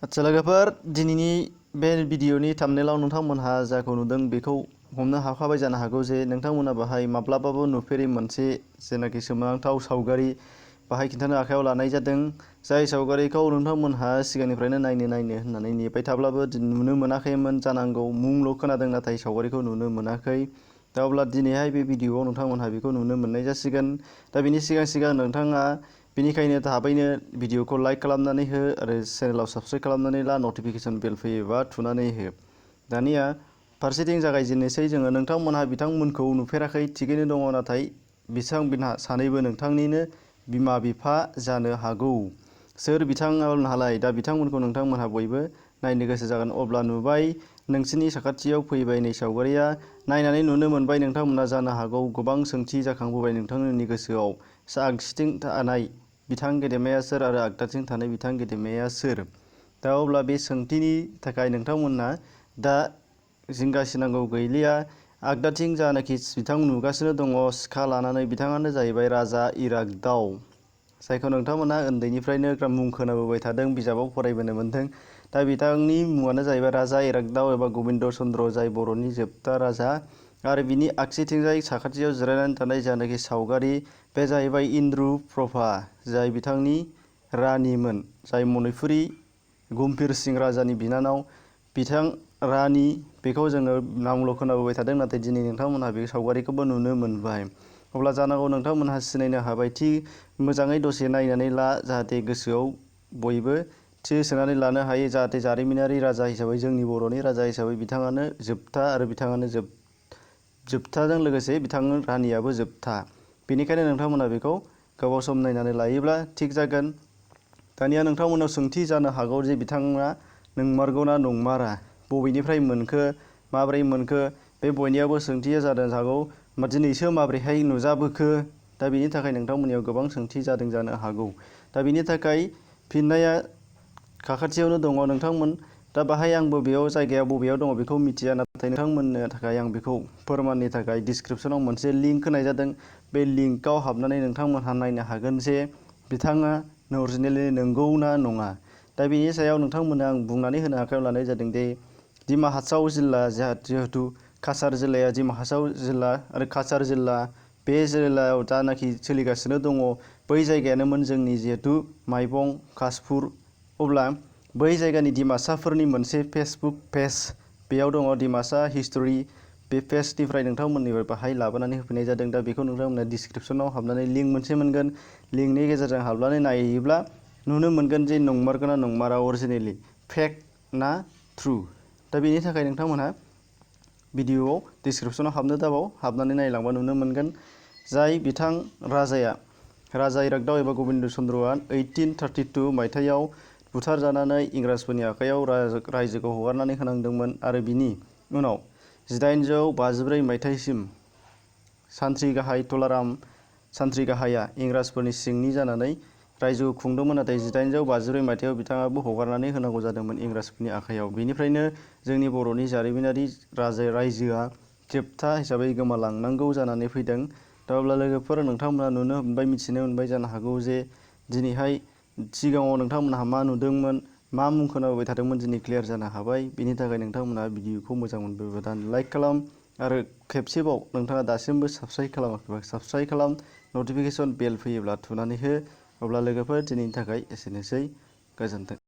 आच्छा लोगोफोर दिनैनि बे भिडिअनि थाम्बनेइलाव नोंथांमोनहा जाखौ नुदों बेखौ हमनो हाखाबाय जानो हागौ जे नोंथांमोना बाहाय माब्लाबाबो नुफेरै मोनसे जेनाखि सोमोनांथाव सावगारि बाहाय खिन्थानो आखायाव लानाय जादों। जाय सावगारिखौ नोंथांमोनहा सिगांनिफ्रायनो नायनो होननानै नेबाय थाब्लाबो नुनो मोनाखैमोन जानांगौ। मुंल' खोनादों नाथाय सावगारिखौ नुनो मोनाखै। दा अब्ला दिनैहाय बे भिडिअआव नोंथांमोनहा बेखौ नुनो मोननाय जासिगोन। दा बिनि सिगां नोंथाङा बेनिखायनो थाबैनो भिडिअखौ लाइक खालामनानै हो आरो चेनेलाव साबस्क्राइब खालामनानै ला, नटिफिकेसन बेल फैयोबा थुनानै हो। दानिया फारसेथिं जागायजेननोसै जोङो। नोंथांमोनहा बिथांमोनखौ नुफेराखै थिगैनो दङ, नाथाय बिथांमोनहा सानैबो नोंथांनिनो बिमा बिफा जानो हागौ। सोर बिथांमोनहालाय? दा बिथांमोनखौ नोंथांमोनहा बयबो नायनो गोसो जागोन। अब्ला नुबाय नोंसिनि साखाथियाव फैबाय नै सावगारिया। नायनानै नुनो मोनबाय नोंथांमोना जानो हागौ गोबां सोंथि जाखांबोबाय नोंथांमोननि गोसोआव। आगसिथिं थानाय बिथां गेदेमाया सोर आरो आगदाथिं थानाय बिथां गेदेमाया सोर? दा अब्ला बे सोंथिनि थाखाय नोंथांमोना दा जिंगासिनांगौ गैलिया। आगदाथिं जानाखि बिथां नुगासिनो दङ सिखा लानानै, बिथाङानो जाहैबाय राजा इरागदाव, जायखौ नोंथांमोना उन्दैनिफ्रायनो मुं खोनाबोबाय थादों, बिजाबाव फरायबोनो मोन्दों। दा बिथांनि मुङानो जाहैबाय राजा इरागदाव एबा गबिन्द चन्द्र, जाय बर'नि जोबथा राजा। आरो बिनि आगसिथिंजाय साखाथियाव जिरायनानै थानाय जानाखि सावगारि बे जाहैबाय इन्द्रुप्रभा, जाय बिथांनि रानिमोन, जाय मणिपुरि गम्भीर सिं राजानि बिनानाव। बिथां रानि बेखौ जोङो नामल' खोनाबोबाय थादों, नाथाय दिनै नोंथांमोनहा बे सावगारिखौबो नुनो मोनबाय। अब्ला जानांगौ नोंथांमोनहा सिनायनो हाबाय। थि मोजाङै दसे नायनानै ला, जाहाथे गोसोआव बयबो थि सोनानै लानो हायो, जाहाथे जारिमिनारि राजा हिसाबै, जोंनि बर'नि राजा हिसाबै बिथाङानो जोबथा आरो बिथाङानो जोबथाजों लोगोसे बिथां रानियाबो जोबथा। बेनिखायनो नोंथांमोना बेखौ गोबाव सम नायनानै लायोब्ला थिग जागोन। दानिया नोंथांमोनाव सोंथि जानो हागौ जे बिथाङा नंमारगौना नंमारा, बबेनिफ्राय मोनखो, माबोरै मोनखो? बे बयनियावबो सोंथिया जानो हागौ दिनैसो माबोरैहाय नुजाबोखो? दा बेनि थाखाय नोंथांमोननियाव गोबां सोंथि जादों जानो हागौ। दा बेनि थाखाय फिननाया साखाथियावनो दङ नोंथांमोन। दा बाहाय आंबो बेयाव जायगायाव बबेयाव दङ बेखौ मिथिया, नाथाय नोंथांमोननो थाखाय आं बेखौ फोरमाननि थाखाय डिसक्रिपसनाव मोनसे लिंक होनाय जादों। बे लिंकआव हाबनानै नोंथांमोनहा नायनो हागोन जे बिथाङा अरिजिनेलि नंगौ ना नङा। दा बेनि सायाव नोंथांमोननो आं बुंनानै होनो आखायाव लानाय जादों दि डिमा हासाव जिल्ला, जिहेतु काछार जिल्लाया डिमा हासाव जिल्ला आरो काछार जिल्ला, बे जिल्लायाव जानाखि सोलिगासिनो दङ बै जायगायानोमोन जोंनि जिहेतु माइबं कासपुर। अब्ला बै जायगानि डिमासाफोरनि मोनसे फेसबुक पेज, बेयाव दङ डिमासा हिस्टरि। बे पेजनिफ्राय नोंथांमोननि बाहाय लाबोनानै होफैनाय जादों। दा बेखौ नोंथांमोना डिसक्रिपसनाव हाबनानै लिंक मोनसे मोनगोन। लिंकनि गेजेरजों हाबनानै नायोब्ला नुनो मोनगोन जे नंमारगौना नंमारा, अरिजिनेलि फेक ना ट्रु। दा बेनि थाखाय नोंथांमोनहा भिडिअआव डिसक्रिपसनाव हाबनो दाबाव, हाबनानै नायलांबा नुनो मोनगोन। जाय बिथां राजा इरागदाव एबा गबिन्द चन्द्रआ 1832 मायथाइयाव बुथारजानानै इंराजफोरनि आखायाव रायजोखौ हगारनानै होनांदोंमोन आरो बिनि उनाव 1854 मायथाइसिम सान्थ्रि गाहाय तुलाराम सान्थ्रि गाहाया इंराजफोरनि सिंनि जानानै रायजोखौ खुंदोंमोन। नाथाय 1854 मायथाइयाव बिथाङाबो हगारनानै होनांगौ जादोंमोन इंराजफोरनि आखायाव। बेनिफ्रायनो जोंनि बर'नि जारिमिनारि रायजोआ जोबथा हिसाबै गोमालांनांगौ जानानै फैदों। दा अब्ला लोगोफोर नोंथांमोना नुनो मोनबाय, मिथिनो मोनबाय जानो हागौ जे दिनैहाय सिगाङाव नोंथांमोनहा मा नुदोंमोन, मा मुं खोनाबोबाय थादोंमोन, दिनै क्लियार जानो हाबाय। बेनि थाखाय नोंथांमोनहा भिडिअखौ मोजां मोनबोयोबा दा लाइक खालाम आरो खेबसेबाव नोंथाङा दासिमबो साबस्क्राइब खालामाखैबा साबस्क्राइब खालाम, नटिफिकेसन बेल फैयोब्ला थुनानै हो। अब्ला लोगोफोर दिनैनि थाखाय एसेनोसै, गोजोन्थों।